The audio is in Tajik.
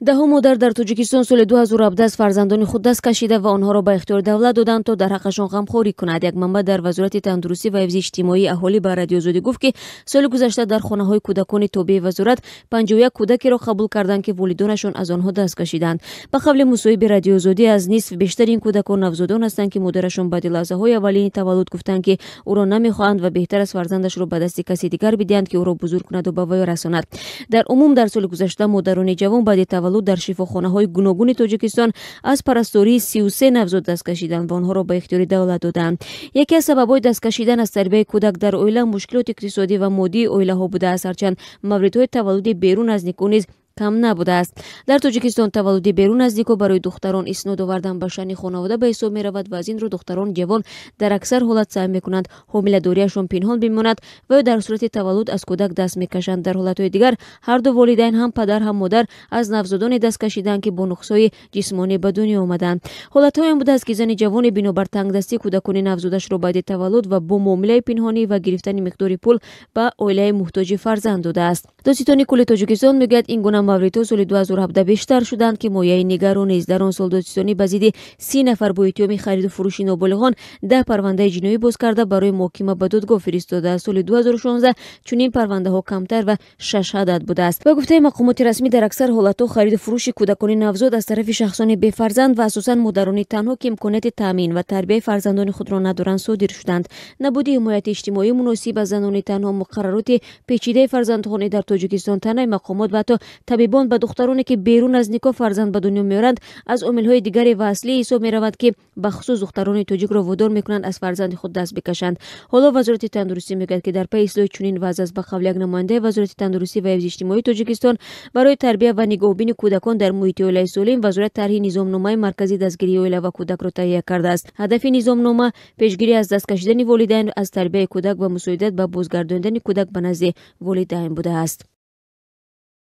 Даҳо модар дар Тоҷикистон соли 2017 аз фарзандони худ даст кашида ва онҳоро ба ихтиёри давлат доданд, то дар ҳаққашон ғамхорӣ кунад. Як манбаъ дар Вазорати тандурустӣ ва ҳифзи иҷтимоии аҳолӣ ба Радиои Озодӣ гуфт, ки соли гузашта дар хонаҳои кӯдакони тобеи вазорат 51 кӯдакеро қабул карданд, ки волидонашон аз онҳо даст кашиданд. Ба қавли мусоҳиби Радиои Озодӣ, аз нисф бештари ин кӯдакон навзодон ҳастанд, ки модарашон баъди лаҳзаҳои аввалини таваллуд гуфтанд, ки ӯро намехоҳанд ва беҳтар аст фарзандашро ба дасти каси дигар бидиҳанд, ки ӯро бузург кунад ва ба воя расонад. Дар умум дар соли гузашта модарони ҷавон баъди таваллуд дар шифохонаҳои гуногуни Тоҷикистон аз парастории 33 навзод даст кашиданд ва онҳоро ба ихтиёри давлат доданд. Яке аз сабабҳои даст кашидан аз тарбияи кӯдак дар оила мушкилоти иқтисодӣ ва моддии оилаҳо будааст, ҳарчанд мавридҳои таваллуди берун аз никоҳ низ кам набудааст. Дар Тоҷикистон таваллуди берун аз никоҳ барои духтарон иснод овардан ба шаъни хонавода ба ҳисоб меравад ва аз ин рӯ духтарони ҷавон дар аксар ҳолат саъй мекунанд ҳомиладориашон пинҳон бимонад ва ё дар сурати таваллуд аз кӯдак даст мекашанд. Дар ҳолатҳои дигар ҳар ду волидайн, ҳам падар, ҳам модар, аз навзодоне даст кашиданд, ки бо нуқсҳои ҷисмонӣ ба дунё омаданд. Ҳолатҳоем будааст, ки зани ҷавоне бинобар тангдастӣ кӯдакони навзодашро баъди таваллуд ва бо муомилаи пинҳонӣ ва гирифтани миқдори пул ба оилаи муҳтоҷи фарзанд додааст. Додситони кулли Тоҷикистон мегӯяд, ин гуна мавридҳо соли 2017 бештар шуданд, ки мояи нигаронист. Дар он сол додситонӣ ба зидди 30 нафар бо иттиҳоми хариду фурӯши ноболиғон 10 парвандаи ҷиноӣ боз карда, барои муҳокима ба додгоҳ фиристодааст. Соли 2016 чунин парвандаҳо камтар ва 6 адад будааст. Ба гуфтаи мақомоти расмӣ, дар аксар ҳолатҳо хариду фурӯши кӯдакони навзод аз тарафи шахсони бефарзанд ва асосан модарони танҳо, ки имконияти таъмин ва тарбияи фарзандони худро надоранд, содир шуданд. Набуди ҳимояти иҷтимоии муносиб аз занони танҳо, муқаррароти печидаи фарзандхонӣ дар Тоҷикистон, танаи мақомот ва ҳатто табибон ба духтароне, ки берун аз никоҳ фарзанд ба дунё меоранд, аз омилҳои дигаре ва аслӣ ҳисоб меравад, ки бахусус духтарони тоҷикро водор мекунанд аз фарзанди худ даст бикашанд. Ҳоло Вазорати тандурустӣ мегӯяд, ки дар пайи ислоҳи чунин вазъ аст. Ба қавли як намояндаи Вазорати тандурустӣ ва ҳифзи иҷтимоии Тоҷикистон, барои тарбия ва нигоҳубини кӯдакон дар муҳити оилаи солим вазорат тарҳи низомномаи марказии дастгирии оила ва кӯдакро таҳия кардааст. Ҳадафи низомнома пешгирӣ аз даст кашидани волидайн аз тарбияи кӯдак ва мусоидат ба бозгардондани кӯдак ба назди волидайн будааст.